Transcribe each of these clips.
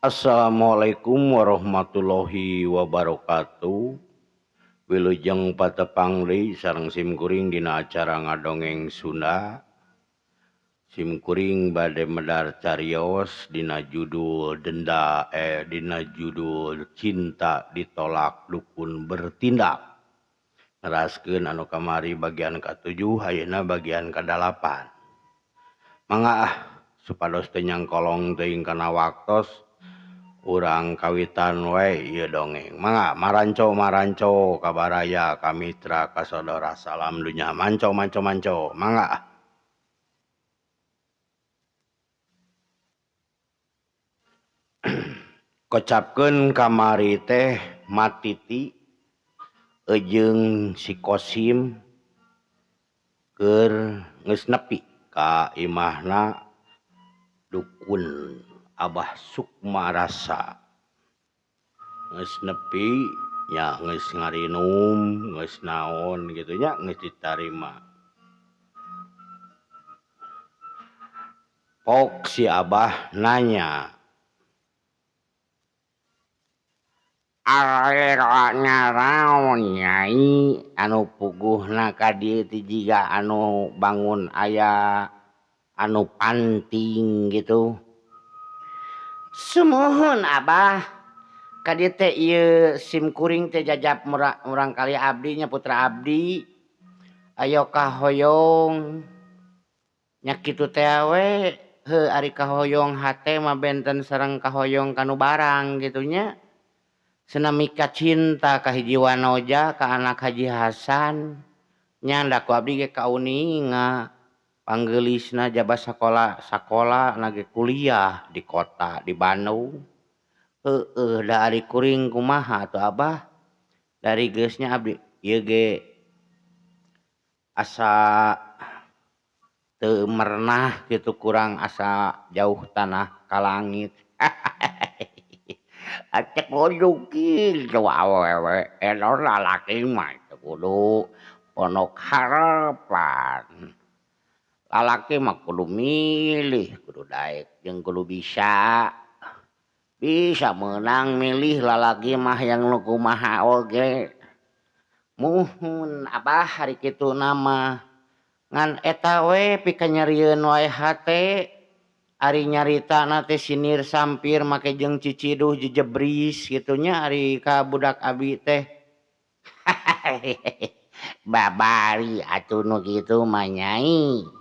Assalamualaikum warahmatullahi wabarakatuh. Wilujeng patepang deui sareng simkuring dina acara ngadongeng Sunda. Simkuring bade medar carios dina judul denda dina judul cinta ditolak dukun bertindak. Neraskeun anu kamari bagian ka-7 ayeuna bagian ka-8. Mangga ah supados teu nyangkolong teuing kana waktos. Urang kawitan wae ieu dongeng. Mangga maranco-maranco ka baraya, ka mitra, ka saudara, salam dunya. Manco manco manco. Mangga. Kocapkeun kamari teh Matiti jeung si Kosim keur geus nepi ka imahna dukun Abah Sukma Rasa. Geus nepi nya geus ngarinum, geus naon kitu nya geus ditarima. Pok si Abah nanya, "Arek ngaraon nyai anu puguhna ka dieu teh jiga anu bangun aya anu panting gitu?" Sumuhun Abah, ka dieu teh ieu simkuring teh jajap murang kali abdi nya putra abdi. Ayo kahoyong nya kitu teh we, heuh ari kahoyong hate mah benten sareng kahoyong kanu barang kitu nya. Senami kacinta ka hiji wanoja ka anak Haji Hasan, nya da ku abdi ge kauninga. Panggeulisna jaba sakola na ge kuliah di kota di Bandung. Heueuh da ari kuring kumaha atuh Abah? Dari geus nya abdi ieu ge asa teu merenah kitu kurang asa jauh tanah ka langit. Teu kudu kitu awewe elon lalaki mah teu kudu pondok harepan. Lalaki mah kudu milih, kudu daek jeung kudu bisa. Bisa meunang milih lalaki mah yang nu kumaha oge. Muhun Abah hari kituna mah. Ngan eta we pikanyerieun wae hate. Ari nyaritana teh sinir sampir make jeung ciciduh jejebris kitu nya ari ka budak abi teh. Babari atuh nu kitu mah nyai.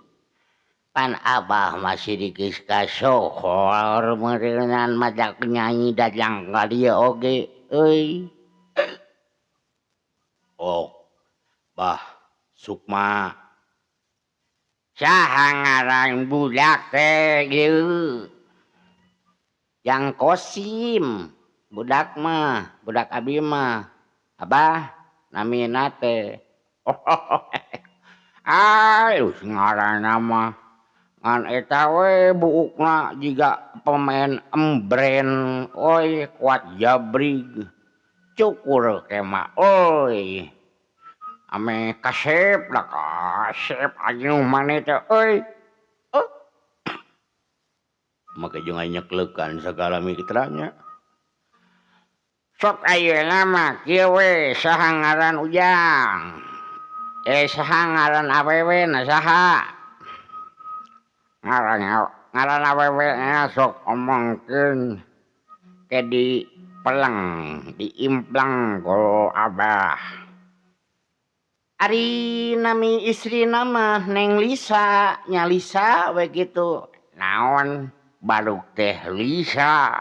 Pan Abah masih geus kasohor meureunan madak nyanyi dajang ka dieu oge euy. Oh, Bah Sukma. Saha ngaran budak teh ieu? Yang Kosim budak mah, budak abi mah. Abah namina teh. Alus ngaranna mah. Ngan eta we buukna jiga pemain embren oi kuat jabrig. Cukur kema oi. Ame kasep lah kasep anjing maneh teh euy. Make jeung nyekleukan sagala mitranya. Sok ayeuna mah kieu we saha ngaran Ujang? Saha ngaran awewe na saha? Ngaran awewe na sok omongkeun ke di peleng, diimplang ku Abah. Ari nami istrina mah Neng Lisa, nya Lisa we kitu. Naon baruk teh Lisa?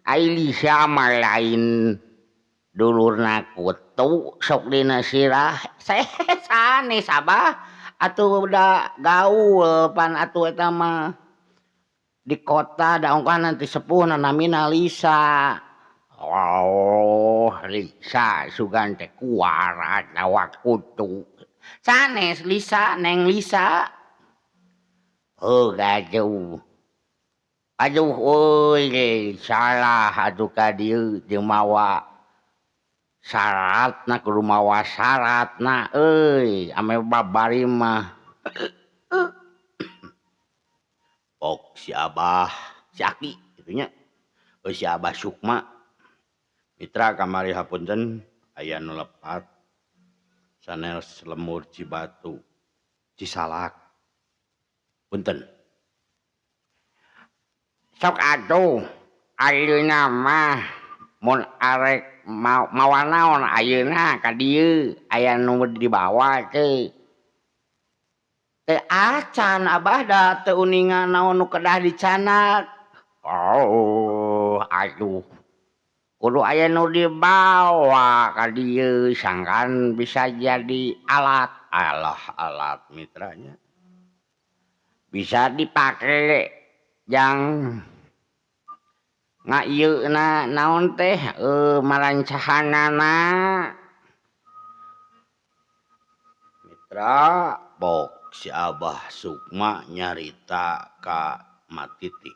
Ai Lisa mah lain dulurna kutu sok dina sirah. Sanes Abah atuh da gaul pan atuh eta mah di kota da ongkohan nanti sepuhna namina Lisa. Oh, Lisa sugan teh kuar atawa kutu. Sanes Lisa, Neng Lisa. Heuh gaduh. Aduh euy salah atuh ka dieu jeung mawa syaratna kudu mawa syaratna euy ame babari mah. Ok si Abah, si Aki kitu nya. Si Abah Sukma mitra kamari hapunten aya nu lepat sanes lemur Cibatu Cisalak punten. Sok atuh ayeuna mah mun arek mawa naon ayeuna ka dieu aya nu dibawa teh. Teu acan Abah da teu uninga naon nu kedah dicanak. Oh, aduh. Kudu aya nu dibawa ka dieu sangkan bisa jadi alat. Alah alat mitranya. Bisa dipake jang ngayeuna naon teh marancahanana. Mitra bok si Abah Sukma nyarita ka Matiti.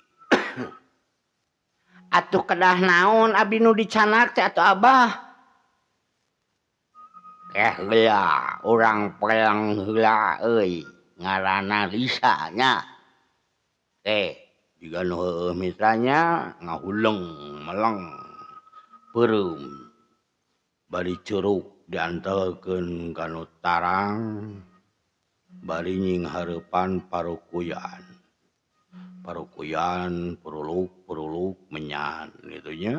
Atuh kedah naon abdi nu dicanak teh atuh Abah? Keh heula urang pelang heula euy ngaranna Lisa nya. Teh jiga nu heueuh mitranya ngahuleng meleng peureum bari curug diantelkeun ka nu tarang bari nyinghareupan parukuyan. Parukuyan puruluk-puruluk menyan kitu nya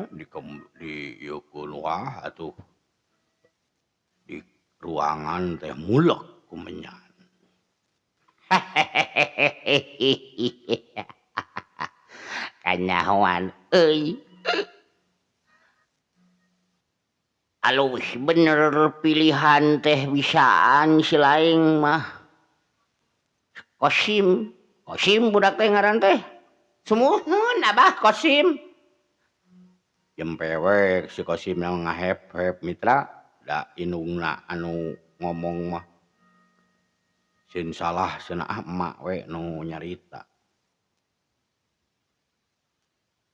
di ieu wah atuh di ruangan teh mulek ku menyan. Kanyahoan euy. Alus bener pilihan teh bisaan si laing mah. Kosim, Kosim budak teh ngaran teh. Sumuhun Abah Kosim. Jempewek si Kosim yang ngahep-hep mitra da indungna anu ngomong mah. Sin salah cenah ah emak we nu nyarita.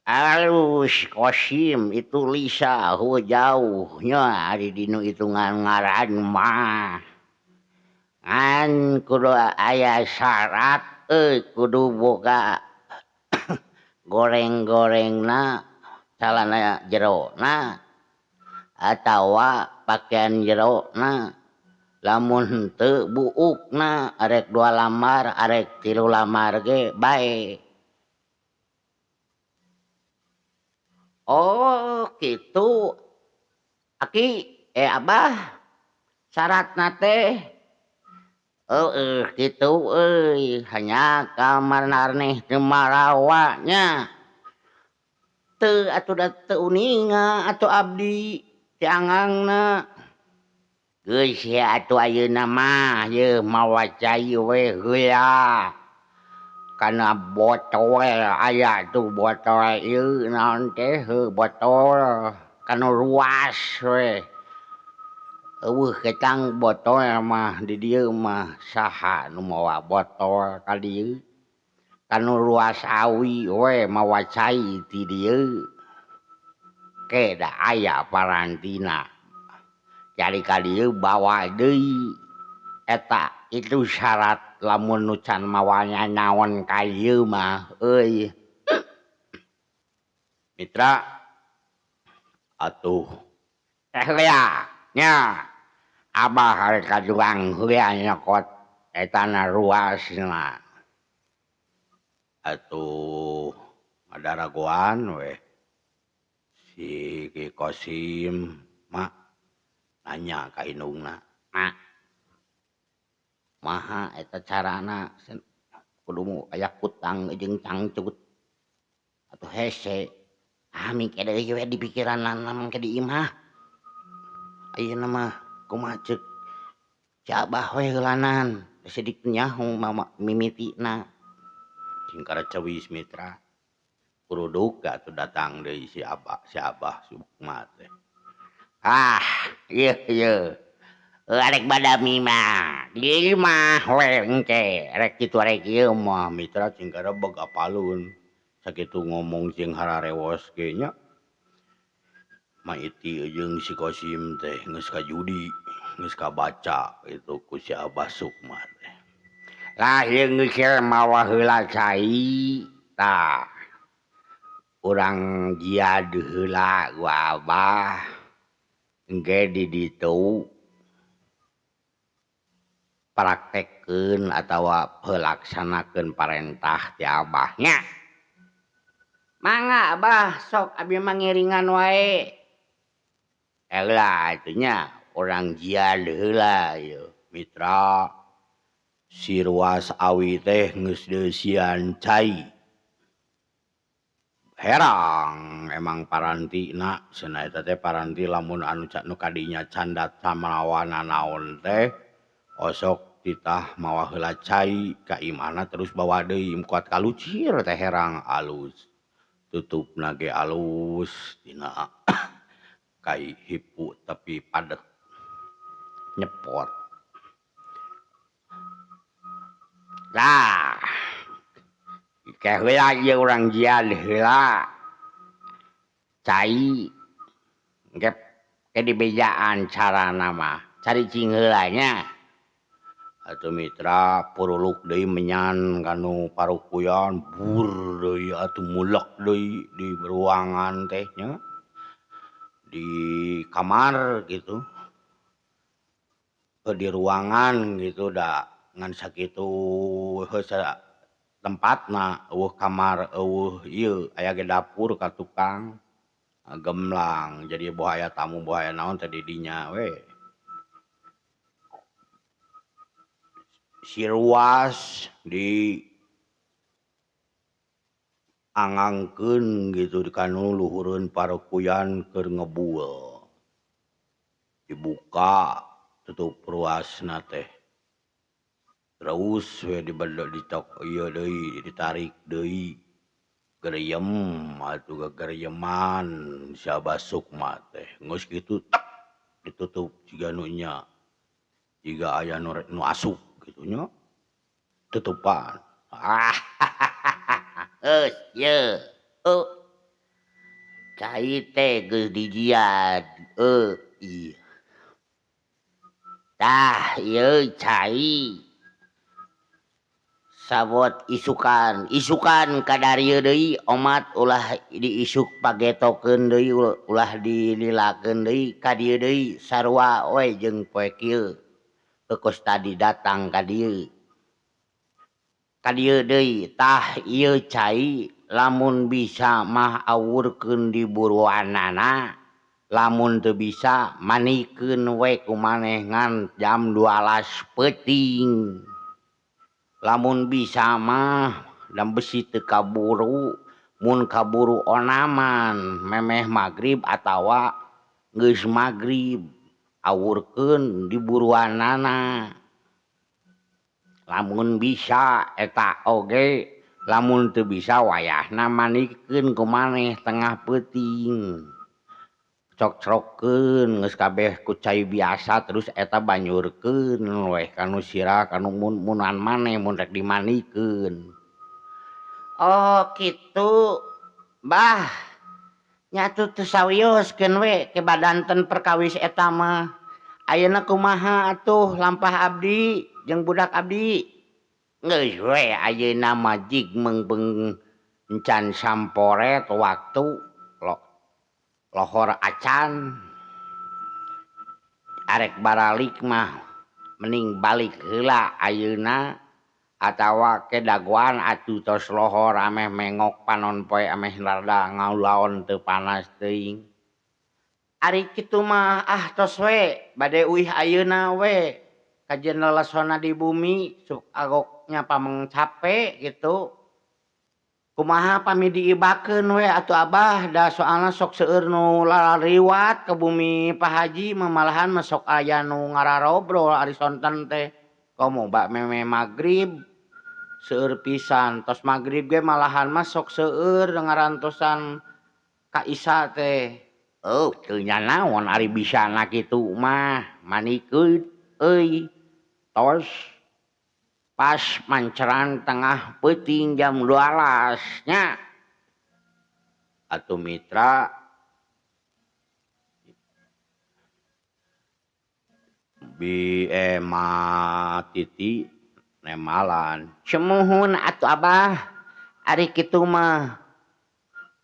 Alus Kosim itu Lisa heueuh jauhnya ari dinu hitungan ngaran mah. Ngan kudu aya syarat euy kudu boga goreng-gorengna calana jerona atawa pakaian jerona lamun henteu buukna arek 2 lambar arek 3 lambar ge bae. Oh kitu aki Abah syaratna teh heueuh kitu euy hanya ka maraneh teu marawa nya. Teu atuh da teu uninga atuh abdi ti angangna. Geus ya atuh ayeuna mah yeuh mawa cai we heula. Kana botol aya tuh botol ieu naon teh heuh botol kana ruas we. Eueuh ketang botol mah di dieu mah saha nu mawa botol ka dieu. Kanu ruas awi we mawa cai ti dieu. Ke da aya parantina. Cari ka dieu bawa deui. Eta itu syarat lamun nu can mawa naon ka ieu mah euy. Mitra atuh teh lea nya Abah arek ka tukang heula nyokot etana ruasna. Atuh ngadaragoan we si Ki Kosim mak nanya ka indungna, mak maha eta carana kudu aya kutang jeung cangcut atuh hese ah mike deui we di pikiranna mangke di imah ayeuna mah kumaha ceuk si Abah we heulanan sidik nyaho mama mimitina cing karacewis mitra kuruduk atuh datang deui si Abah Sukma teh. Ah ieu ieu arek badami mah di imah we engke rek kitu rek ieu mah mitra cing karebeg apalun sakitu ngomong jeung hararewos ge nya. Maiti jeung si Kosim teh geus kajudi geus kabaca itu ku si Abah Sukma teh. Lah ieu geus mawa heula cai tah. Urang jiad heula ku Abah engke di ditu praktekkeun atawa pelaksanakeun parentah ti Abah nya. Mangga Abah sok abi mah ngiringan wae. Heula atuh nya urang jiad heula ieu mitra. Si ruas awi teh geus deusian cai. Herang emang parantina cenah eta teh paranti lamun anu nu kadinya candat samawana naon teh osok titah mawa heula cai ka imahna terus bawa deui kuat kalucir teh herang alus. Tutupna ge alus dina kai hipu tapi padet nyepot. Tah ke heula ieu urang jiad heula cai engke ke dibejaan carana mah caricing heula nya. Atuh mitra puruluk deui menyan kanu parukuyan bur deui atuh mulek deui di ruangan teh nya di kamar gitu di ruangan gitu da ngan sakitu heuh tempatna eueuh kamar eueuh ieu aya ge dapur ka tukang gemlang jadi boh aya tamu boh aya naon teh di dinya we. Si ruas di angangkeun gitu di kanu luhureun parukuyan keur ngebul. Dibuka tutup ruasna teh. Terus we dibedok ditok ieu deui ditarik deui. Geriem atuh gegerieman si Abah Sukma teh. Geus kitu tek ditutup siga nu nya. Jiga aya nu asup kitu nya. Tutupan. Geus ye. Cai teh geus dijiad. Ieu. Tah ieu cai. Sabot isukan, isukan kadarieu deui omat ulah diisuk pagetokeun deui ulah dililakeun deui ka dieu deui sarua we jeung poe kieu. Kos tadi datang ka dieu. Ka dieu deui tah ieu cai lamun bisa mah awurkeun di buruanana, lamun teu bisa manikeun we ku maneh ngan jam 12 peuting. Lamun bisa mah dan besi teu kaburu, mun kaburu onaman memeh magrib atawa geus magrib awurkeun di buruanana. Lamun bisa eta oge, lamun teu bisa wayahna manikeun ku maneh tengah peuting. Cok-cokkeun geus kabeh ku cai biasa terus eta banyurkeun weh kanu sirah kanu mun-munan maneh mun rek dimanikeun. Oh kitu bah nya atuh teu sawioskeun we ke badanten perkawis eta mah. Ayeuna kumaha atuh lampah abdi jeung budak abdi? Geus we ayeuna mah jig meungpeung encan samporet waktu lohor acan. Arek baralik mah mending balik heula ayeuna atawa ke dagoan atuh tos lohor ameh mengok panon poe ameh rada ngaulaon teu panas teuing. Ari kitu mah ah tos we bade uih ayeuna we kajeun lelesona di bumi sok agoknya pameng cape gitu. Kumaha pami diibakeun we atuh Abah da soalna sok seueur nu lalariwat ke bumi Pak Haji mah malahan mah sok aya nu ngararobrol ari sonten teh. Komo bak meme magrib seueur pisan tos magrib ge malahan mah sok seueur ngarantosan ka Isa teh. Oh teu naon ari bisana kitu mah manikeun euy. Tos pas manceran tengah peuting jam 12 nya. Atuh mitra bi ema titi nemalan. Cemuhun atuh Abah ari kitu mah.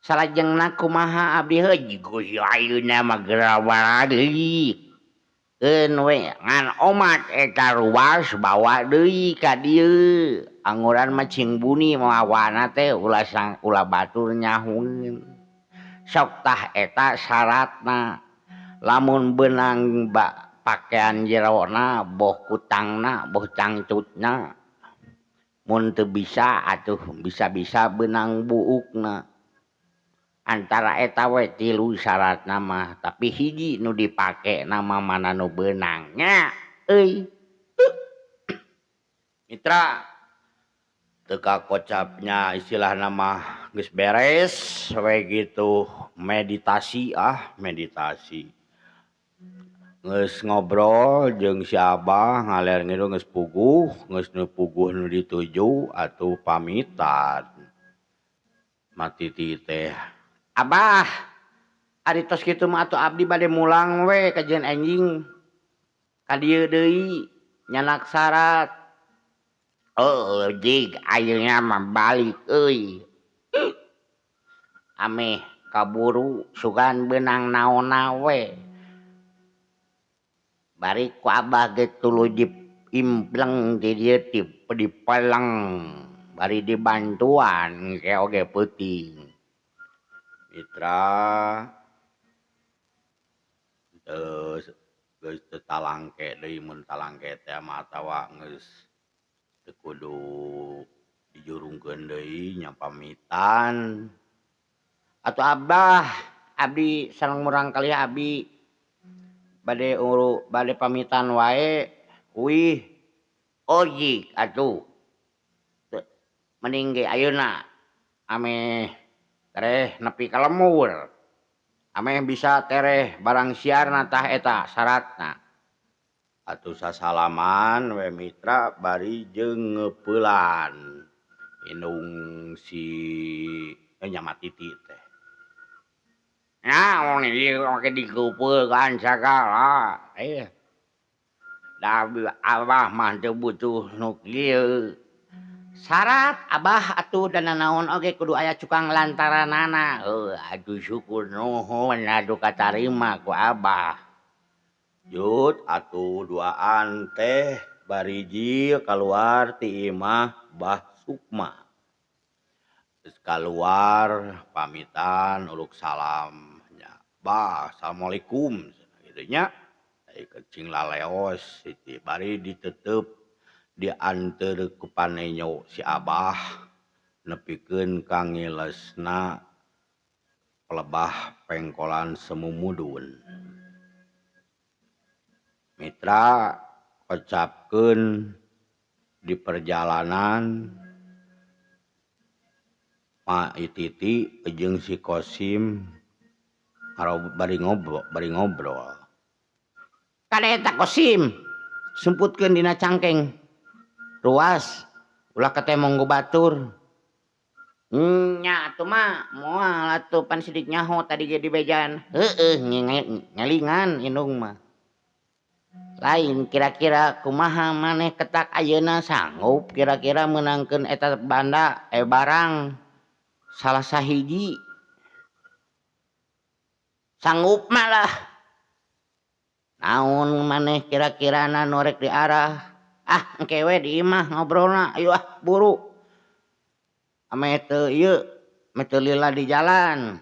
Salajengna kumaha abdi heuh Gusti ayeuna mah geura balik. Keun we ngan omat eta ruas bawa deui ka dieu. Anguran mah cing buni mawana teh ulah sang ulah batur nyahueun. Sok tah eta syaratna. Lamun beunang pakaian jerona boh kutangna boh cangcutna. Mun teu bisa atuh bisa-bisa beunang buukna. Antara eta we tilu syaratna mah, tapi hiji nu dipake nama mana nu beunang nya euy. Mitra teu kakocapnya istilahna mah geus beres we gitu meditasi ah meditasi. Geus ngobrol jeung si Abah ngaler ngidul geus puguh, geus nu puguh nu dituju atuh pamitan. Matiti teh Abah, ari tos kitu mah atuh abdi bade mulang we kajian enjing. Ka dieu deui nyanak syarat. Oh, jig ayeuna mah balik euy. Ameh kaburu sugan beunang naonna we. Bari ku Abah ge tuluy diimpleng di dieu dipeleng bari dibantuan engke oge peuting. Mitra geus teu talangke deui mun talangke teh mah atawa geus teu kudu dijurungkeun deui nya pamitan. Atuh Abah, abdi sareng murang kali abdi bade uru bade pamitan wae uih. Ojik atuh. Mending ge ayeuna ameh tereh nepi ka lemur. Ameh bisa tereh barang siarna tah eta syaratna. Atuh sasalaman we mitra bari jeung ngeupelan indung si nya Matiti teh. Naon ieu make dikeupeulkeun sagala. Da Abah mah teu butuh nu kieu. Syarat Abah atuh da nanaon oge kudu aya cukang lantaranana. Heuh atuh syukur nuhun atuh katarima ku Abah. Jut atuh duaan teh bariji kaluar ti imah Bah Sukma. Geus kaluar pamitan uluk salam nya. Bah, assalamualaikum kitu nya. Cing laleos siti bari ditetep dianteur ku panenyo si Abah nepikeun ka ngilesna pelebah pengkolan semumudun. Mitra kocapkeun di perjalanan Ma Ititi jeung si Kosim bari ngobrol. Kade eta Kosim sumputkeun dina cangkeng. Ruas ulah katemong ku batur. Nya atuh mah moal atuh pan sidik nyaho tadi ge dibejan. Heueuh ngelingan indung mah. Lain kira-kira kumaha maneh ketak ayeuna sanggup kira-kira meunangkeun eta banda barang salah sahiji. Sanggup malah. Naon maneh kira-kirana nu rek diarah? Ah, engke we di imah ngobrolna, ayo ah buru. Ame teu ieu, ame teu lila di jalan.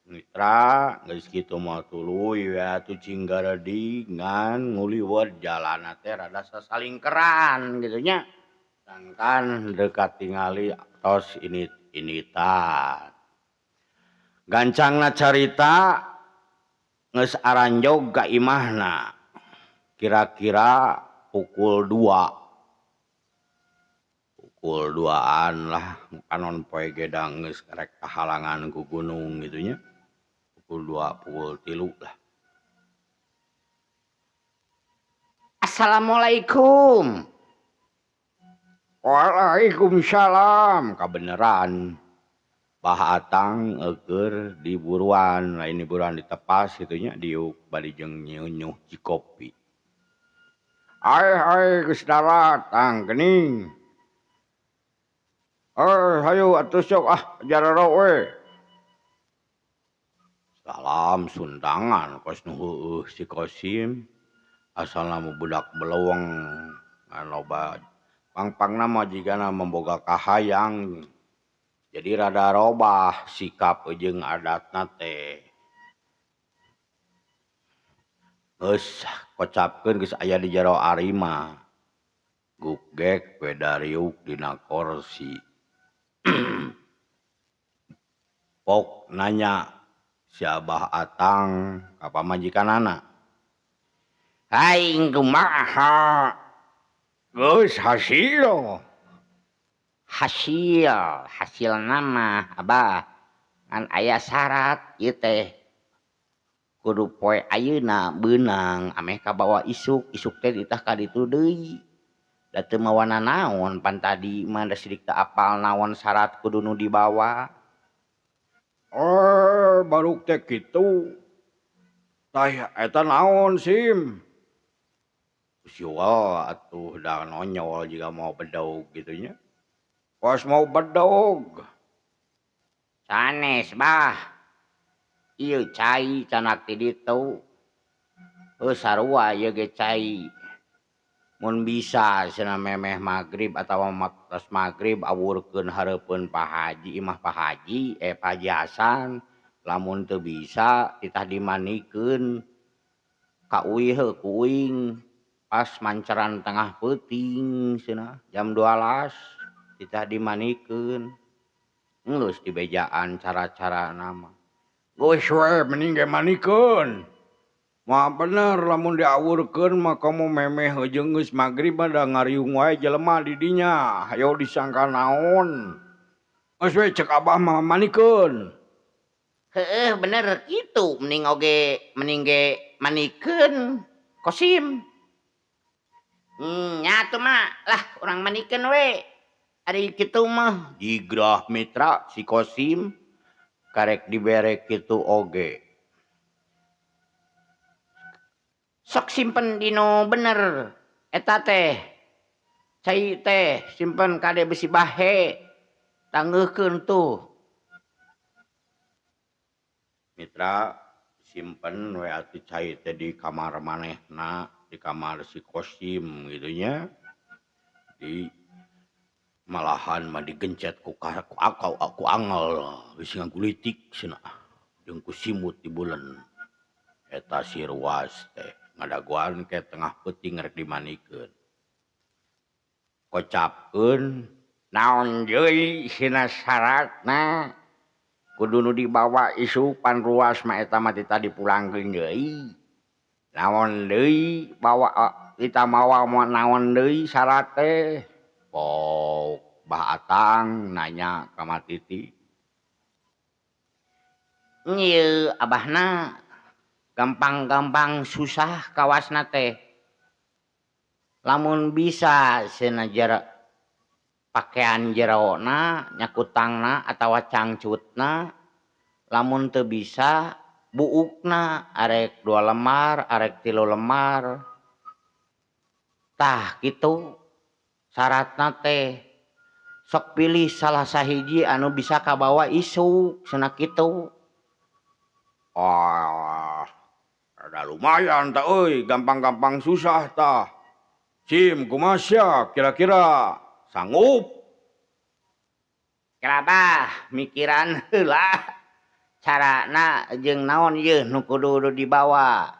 Mitra geus kitu mah tuluy we atuh cing garedi ngan nguliwet jalanna teh rada sasalingkeran kitu nya. Sangkan dekat tingali tos init-initan. Gancangna carita geus aranjog ka imahna. Kira-kira pukul 2. Pukul 2-an lah panon poe gedang geus rek kahalangan ku gunung kitu nya. Pukul 2, pukul 3 lah. Assalamualaikum. Waalaikumsalam. Kabeneran Bah Atang eueur di buruan, lain di buruan ditepas kitu nya diuk bari jeung nyeunyuh cikopi. Aeh aeh geus daratang geuning. Hayu atuh sok ah jaroro we. Salam sundangan kos nu heueuh si Kosim. Asalna mah budak beleweng ngan loba pangpangna mah jigana mamboga kahayang. Jadi rada robah sikap jeung adatna teh. Geus kocapkeun geus aya di jero arima. Gugek we dariuk dina korsi. Pok nanya si Abah Atang ka pamajikanana. Aing kumaha? Geus hasil. Hasil, hasilna mah Abah ngan aya syarat ieu teh. Kudu poe ayeuna beunang ameh kabawa isuk, isuk teh ditah ka ditu deui. Da teu mawa nanaon pan tadi mah da sidik teu apal naon syarat kudu nu dibawa. Oh, baruk teh kitu. Tah eta naon Sim? Siwal atuh da nonyol jiga mau bedog kitu nya. Kos mau bedog. Sanes bah. Ieu cai canak ti ditu. Heuh sarua ieu ge cai. Mun bisa cenah memeh magrib atawa tos magrib awurkeun hareupeun Pak Haji imah Pak Haji, Pak Haji Hasan. Lamun teu bisa titah dimandikeun ka uih heuh ku uing. Pas manceran tengah peuting cenah jam 12 titah dimandikeun. Geus dibejaan cara-carana mah. Geus we mending ge mandikeun. Mah bener lamun diawurkeun mah komo memeh jeung geus magrib mah da ngariung wae jelema di dinya. Hayo disangka naon. Geus we cek Abah mah mandikeun. Heueuh bener kitu mending oge mending ge mandikeun Kosim. Nya atuh mah lah urang mandikeun we. Ari kitu mah jigrah mitra si Kosim karek dibere kitu oge. Sok simpen dinu bener eta teh. Cai teh simpen kade besi bahe. Tanggeuhkeun tuh. Mitra simpen we atuh cai teh di kamar manehna, di kamar si Kosim gitu nya. Di malahan mah digencet ku ku angel bisi ngagulitik cenah jeung ku simut di buleun. Eta si ruas teh ngadagoan ke tengah peuting rek dimandikeun. Kocapkeun naon deui sina syaratna kudu nu dibawa isuk pan ruas mah eta mah tita dipulangkeun deui. Naon deui bawa kita mawa naon deui syarat teh. Pok Bah Atang nanya ka Matiti. Ieu abahna gampang-gampang susah kawasna teh. Lamun bisa cenah jero pakaian jerona nyakutangna atawa cangcutna, lamun teu bisa buukna arek 2 lembar arek 3 lembar. Tah kitu syaratna teh. Sok pilih salah sahiji anu bisa kabawa isuk cenah kitu. Ah, rada lumayan tah euy, gampang-gampang susah tah. Sim kumaha sia kira-kira sanggup? Kenapa mikiran heula carana jeung naon ieu nu kudu dibawa.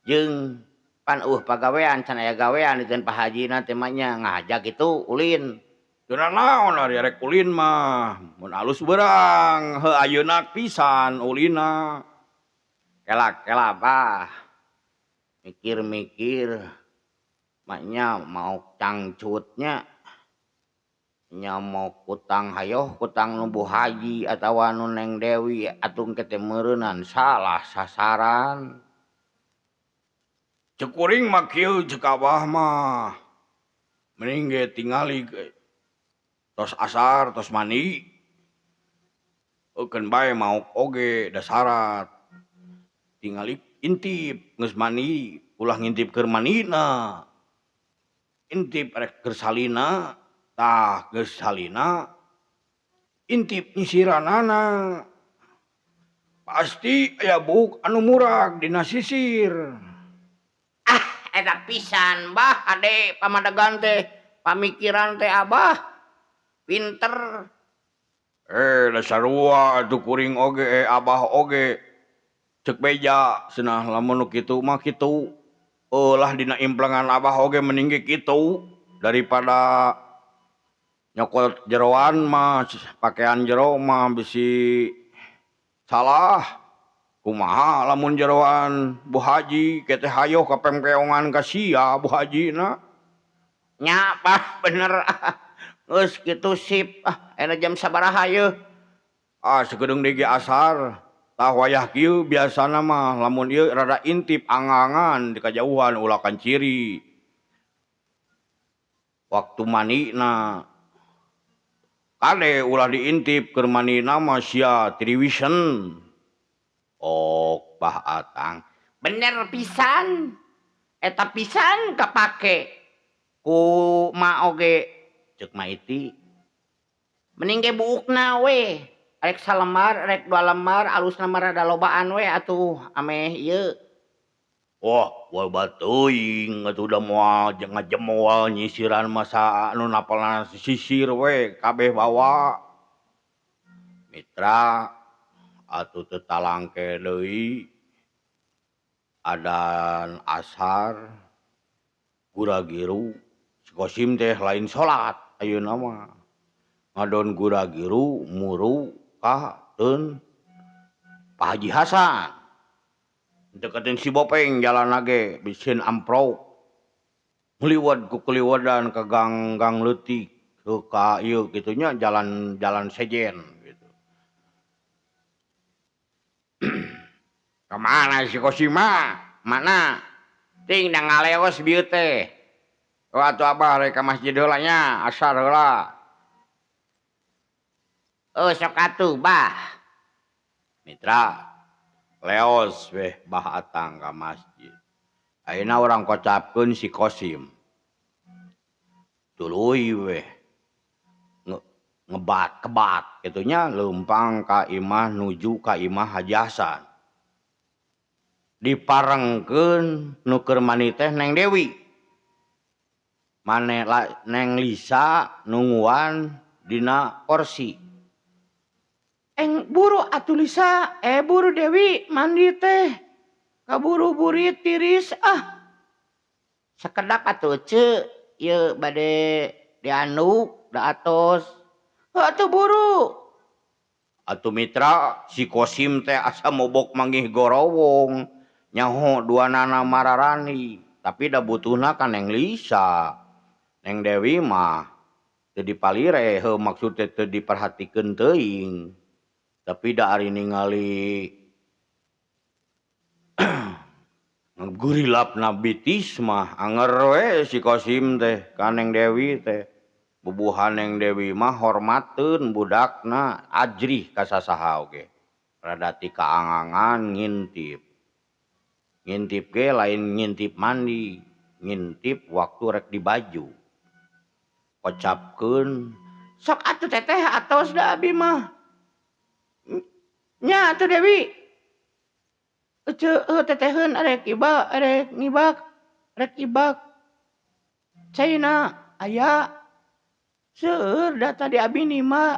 Jeung pan eueuh pagawean can aya gawean diteun Pak Hajina teh mah nya ngajak kitu ulin. Teu naon ari rek ulin mah, mun alus beurang heuh ayeuna pisan ulinna. Kela-kela bah. Mikir-mikir maknya mau cangcutnya nya mau kutang hayoh kutang nu Bu Haji atawa nu Neng Dewi atung teh meureunan salah sasaran. Cek kuring mah kieu cek Abah mah. Mending ge tingali ge tos asar tos mandi. Eukeun bae maok oge da syarat. Tingali intip geus mandi ulah ngintip keur mandina. Intip rek keur salina. Tah geus salina intip nyisiranana. Pasti aya buuk anu murag dina sisir. Ah eta pisan bah ade pamadegan teh pamikiran teh abah pinter. Eh da sarua atuh kuring oge abah oge. Cek beja cenah lamun nu kitu mah kitu. Eulah dina implengan abah oge mending ge kitu daripada nyokot jeroan mah pakaian jero mah bisi salah. Kumaha lamun jeroan Bu Haji ke teh hayoh ka pengkeongan ka sia Bu Hajina. Nya bah bener geus kitu sip ah ayeuna jam sabaraha yeuh? Ah sakedeung deui ge asar. Tah wayah kieu biasana mah lamun ieu rada intip angangan di kajauhan ulah kanciri. Waktu mandina kade ulah diintip keur mandina mah sia tiriwisen. Ok Bah Atang. Bener pisan eta pisan kapake ku ma oge ceuk Ma Iti. Mending ge buukna we. Rek salembar rek dua lembar alusna mah rada lobaan we atuh ameh ieu. Wah loba teuing atuh da moal ngajemol nyisiran mah sa anu napalna sisir we kabeh bawa. Mitra atuh teu talangke deui adan asar gura-giru si Kosim teh lain salat ayeuna mah ngadon gura-giru muru ka teun Pak Haji Hasan. Deketin si Bopeng jalanna ge bisieun amprok. Ngaliwet ku kaliwedan ka gang-gang leutik heuh ka ieu kitu nya jalan-jalan sejen gitu. Ka mana si Kosim mah? Mana? Ting da ngaleos bieu teh. Oh atuh abah rek ka masjid heula nya asar heula. Oh sok atuh bah. Mitra leos weh Bah Atang ka masjid. Ayeuna urang kocapkeun si Kosim. Tuluy weh ngebat kebat kitu nya leumpang ka imah nuju ka imah Haji Hasan. Diparengkeun nu keur mandi teh Neng Dewi. Mane Neng Lisa nungguan dina kursi. Eng buru atuh Lisa, buru Dewi mandi teh. Kaburu burit tiris ah. Sakedap atuh ceu, ieu bade dianduk da atos. Heuh atuh buru. Atuh mitra si Kosim teh asa mobok manggih gorowong. Nyaho duanana mararani, tapi da butuhna ka Neng Lisa. Neng Dewi mah teu dipalire, heuh maksud teh teu diperhatikeun teuing. Tapi da ari ningali gurilapna bitis mah anger we si Kosim teh ka Neng Dewi teh. Bubuhan Neng Dewi mah hormateun budakna ajrih ka sasaha oge. Rada ti kaangangan ngintip. Ngintip ge lain ngintip mandi, ngintip waktu rek dibaju. Kocapkeun sok atuh teteh atos da abi mah. Nya atuh Dewi. Ece teteheun arek ibak, arek ngibak, arek ibak. Caina aya seueur da tadi abi nima.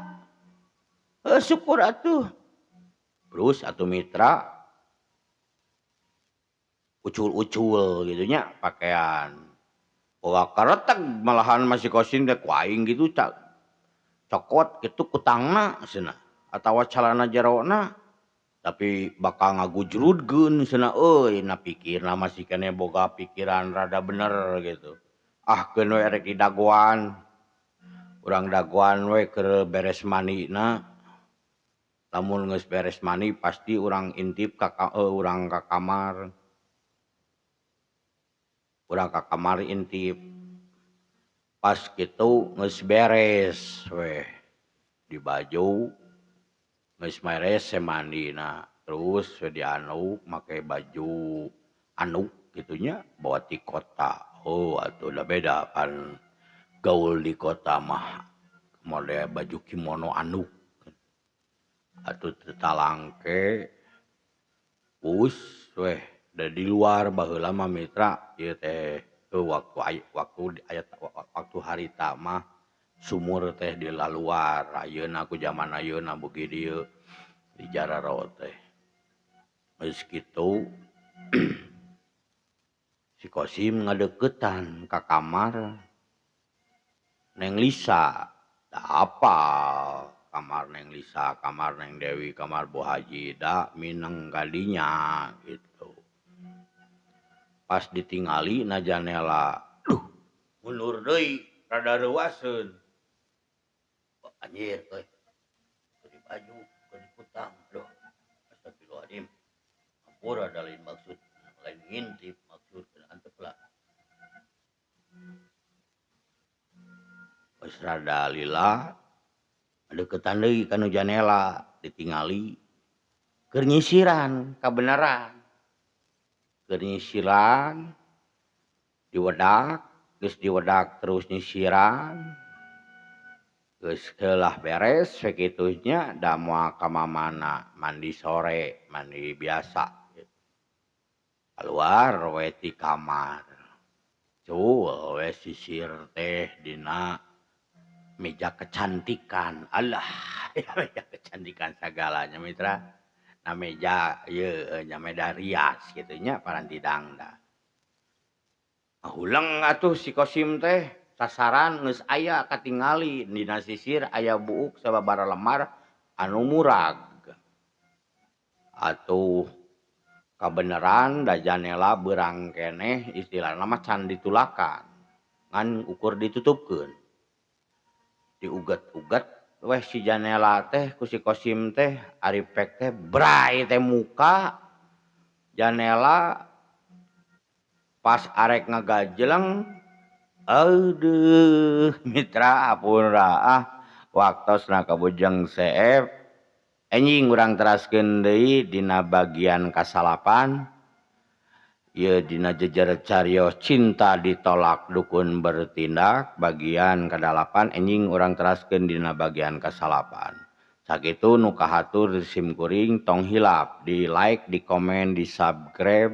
Heuh syukur atuh. Terus atuh mitra ucul-ucul gitu nya pakaian. Boga kareteg malahan masih Kosim teh ku aing gitu cokot kitu kutangna cenah atawa calana jerona tapi bakal ngagujrudkeun cenah euy na pikirna masih keneh boga pikiran rada bener gitu. Ah keun we rek didagoan. Urang dagoan we keur beres mandina. Lamun geus beres mandi pasti urang intip ka urang ka kamar. Urang ka kamar intip. Pas kitu geus beres weh di baju geus beres semandina terus we dianuk make baju anuk kitu nya bawa ti kota. Oh atuh da beda pan gaul di kota mah mode baju kimono anuk. Atuh teu talangke Us weh da di luar baheula mah mitra ieu teh waktu waktu aya waktu harita mah sumur teh di laluar ayeuna ku jaman ayeuna beuki dieu di jararo teh. Geus kitu si Kosim ngadeukeutan ka kamar Neng Lisa. Da apal kamar Neng Lisa, kamar Neng Dewi, kamar Bu Haji da mineng kadinya gitu. Pas ditingali na janela, duh mundur deui rada reuaseun. Anjir euy. Di baju, di kutang, aduh. Astagfirullahaladzim. Ampura da lain maksud lain ngintip maksud antep lah. Geus rada lila deukeutan deui kana janela ditingali keur nyisiran kabeneran. Keur nyisiran diwedak, geus diwedak terus nyisiran. Geus heulah beres sakitu nya da moal ka mamana mandi sore, mandi biasa gitu. Kaluar we ti kamar. Cul we sisir teh dina meja kecantikan. Alah, meja kecantikan sagalanya mitra. Na meja ieu nya meja rias kitu nya paranti dangdan. Huleng atuh si Kosim teh sasaran geus aya katingali dina sisir aya buuk sababaraha lembar anu murag. Atuh kabeneran da janela beurang keneh istilahna mah can ditulakan ngan ukur ditutupkeun. Diuget-uget weh si janela teh ku si Kosim teh ari pek teh bray teh muka janela pas arek ngagajleng aduh mitra ampura ah waktosna kabujeng seep enjing urang teraskeun deui dina bagian kasalapan ieu dina jejer carios cinta ditolak dukun bertindak bagian kadalapan enjing urang teraskeun dina bagian kasalapan. Sakitu nu kahatur sim kuring tong hilap di like, di komen, di subscribe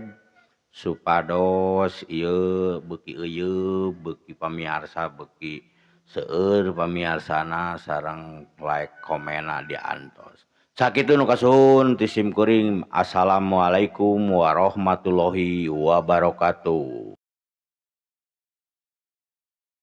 supados ieu beuki euyeub, beuki pamiarsa, beuki seueur pamiarsana sareng like komenna diantos. Sakitu nu kasuhun ti sim kuring. Assalamualaikum warahmatullahi wabarakatuh.